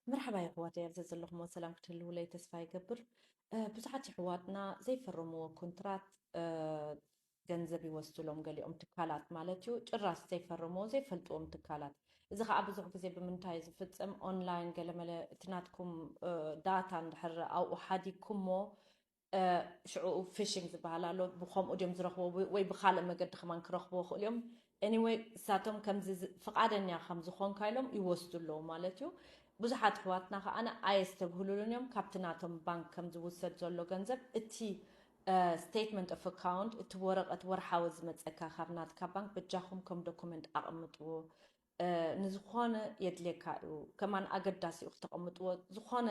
መርሓባ የሕዋት፣ ኣብዚ ዘለኹሞ ሰላም ክትህልውለይ ተስፋ ይገብር። እ፣ ብዙሓት የሕዋትና ዘይፈረምዎ ኮንትራት፣ እ፣ ገንዘብ ይወስዱሎም፣ ገሊኦም ትካላት ማለት እዩ፣ ጭራስ ዘይፈረምዎ ዘይፈልጥዎም ትካላት። እዚ ከዓ ብዙሕ ግዜ ብምንታይ ዝፍጸም? ኦንላይን ገለመለ እቲ ናትኩም፣ እ፣ ዳታ እንድሕር ኣብኡ ሓዲግኩሞ፣ እ፣ ሽዑ ፊሽንግ ዝበሃል ኣሎ፣ ብኸምኡ ድዮም ዝረኽቦ ወይ ብካልእ መገዲ ከማን ክረኽብዎ ይኽእሉ እዮም። ኤኒወይ ንሳቶም ከምዚ ዝ- ፍቓደኛ ከም ዝኾንካ ኢሎም ይወስዱ ኣለዉ ማለት እዩ። ብዙሓት ኣሕዋትና ከዓነ ኣየስተብህሉሉን እዮም ካብቲ ናቶም ባንክ ከም ዝውሰድ ዘሎ ገንዘብ። እቲ ስቴትመንት ኦፍ ኣካውንት፣ እቲ ወረቐት ወርሓዊ ዝመፀካ ካብ ናትካ ባንክ በጃኹም ከም ዶኩመንት ኣቐምጥዎ። ንዝኾነ የድልየካ እዩ። ከማን ኣገዳሲ እዩ ክተቐምጥዎ። ዝኾነ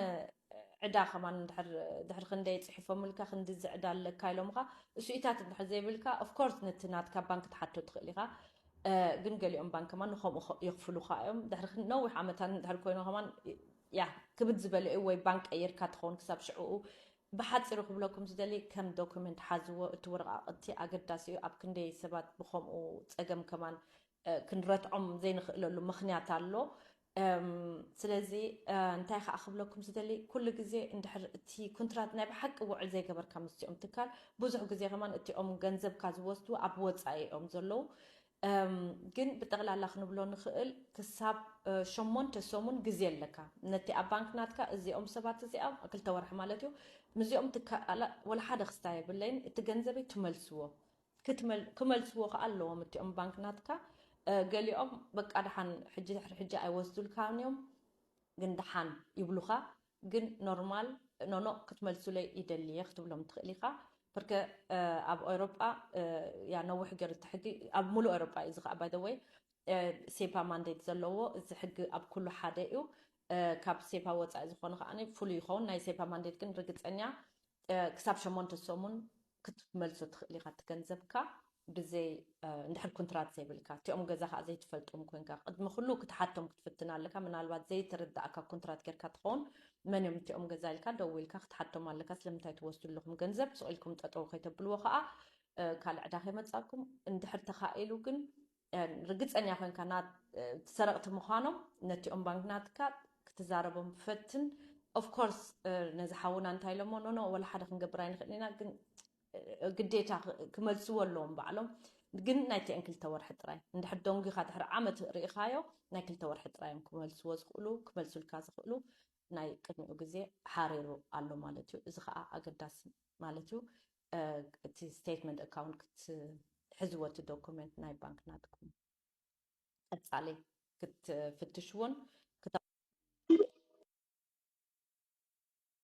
ዕዳ ከማን ድሕር ድሕር ክንደይ ፅሒፎምልካ ክንድዚ ዕዳ ኣለካ ኢሎምካ፣ እሱኢታት እንድሕር ዘይብልካ ኦፍኮርስ ነቲ ናትካ ባንክ ትሓቶ ትኽእል ኢኻ። ግን ገሊኦም ባንክ ከማን ንኸምኡ የኽፍሉካ እዮም። ድሕሪ ነዊሕ ዓመታት እንድሕር ኮይኖ ከማን ያ ክብድ ዝበለ እዩ፣ ወይ ባንክ ቀይርካ ትኸውን ክሳብ ሽዕኡ። ብሓፂሩ ክብለኩም ዝደሊ ከም ዶኩመንት ሓዝዎ፣ እቲ ወረቓቕቲ ኣገዳሲ እዩ። ኣብ ክንደይ ሰባት ብኸምኡ ፀገም ከማን ክንረትዖም ዘይንኽእለሉ ምኽንያት ኣሎ። ስለዚ እንታይ ከዓ ክብለኩም ዝደሊ፣ ኩሉ ግዜ እንድሕር እቲ ኩንትራት ናይ ብሓቂ ውዕል ዘይገበርካ ምስኦም ትካል፣ ብዙሕ ግዜ ከማን እቲኦም ገንዘብካ ዝወስዱ ኣብ ወፃኢ እዮም ዘለዉ። ግን ብጠቕላላ ክንብሎ ንኽእል ክሳብ ሸሞንተ ሰሙን ግዜ ኣለካ። ነቲ ኣብ ባንክ ናትካ እዚኦም ሰባት እዚኣ ክልተ ወርሒ ማለት እዩ፣ ምስዚኦም ትካላ ወላ ሓደ ክስታይ የብለይን፣ እቲ ገንዘበይ ትመልስዎ። ክመልስዎ ከዓ ኣለዎም እቲኦም ባንክ ናትካ። ገሊኦም በቃ ደሓን ሕጂ ድሕሪ ሕጂ ኣይወስዱልካን እዮም፣ ግን ደሓን ይብሉኻ። ግን ኖርማል ኖኖ ክትመልሱለይ ይደልየ ክትብሎም ትኽእል ኢኻ። ብርከ ኣብ ኤውሮጳ ያ ነዊሕ ገይሩ እቲ ሕጊ ኣብ ሙሉእ ኤውሮጳ እዩ ዝኸዓ። ባይ ወይ ሴፓ ማንዴት ዘለዎ እዚ ሕጊ ኣብ ኩሉ ሓደ እዩ። ካብ ሴፓ ወፃኢ ዝኾነ ከዓ ፍሉይ ይኸውን። ናይ ሴፓ ማንዴት ግን ርግፀኛ ክሳብ ሸሞንተ ሰሙን ክትመልሶ ትኽእል ኢኻ እቲ ገንዘብካ፣ ብዘይ እንድሕር ኩንትራት ዘይብልካ። እቲኦም ገዛ ከዓ ዘይትፈልጦም ኮንካ ቅድሚ ኩሉ ክትሓቶም ክትፍትን ኣለካ። ምናልባት ዘይተረዳእካ ኩንትራት ጌርካ ትኸውን፣ መን እዮም እቲኦም ገዛ ኢልካ ደዊልካ ክትሓቶም ኣለካ። ስለምንታይ ትወስዱ ኣለኹም ገንዘብ ስቕ ኢልኩም ጠጠው ከይተብልዎ ከዓ ካልእ ዕዳ ከይመፃኩም። እንድሕር ተኻኢሉ ግን ርግፀኛ ኮይንካ ና ሰረቕቲ ምዃኖም ነቲኦም ባንክ ናትካ ክትዛረቦም ፈትን። ኦፍኮርስ ነዚ ሓውና እንታይ ኢሎሞ፣ ኖኖ ወላ ሓደ ክንገብር ኣይንኽእል ኢና፣ ግን ግዴታ ክመልስዎ ኣለዎም ባዕሎም። ግን ናይቲአን ክልተ ወርሒ ጥራይ፣ እንድሕር ደንጒኻ ድሕሪ ዓመት ርኢኻዮ ናይ ክልተ ወርሒ ጥራይ እዮም ክመልስዎ ዝኽእሉ። ክመልሱልካ ዝኽእሉ ናይ ቅድሚኡ ግዜ ሓሪሩ ኣሎ ማለት እዩ። እዚ ከዓ ኣገዳሲ ማለት እዩ። እቲ ስቴትመንት ኣካውንት ክትሕዝዎ እቲ ዶኩመንት ናይ ባንክ ናትኩም ቀፃሊ ክትፍትሽዎን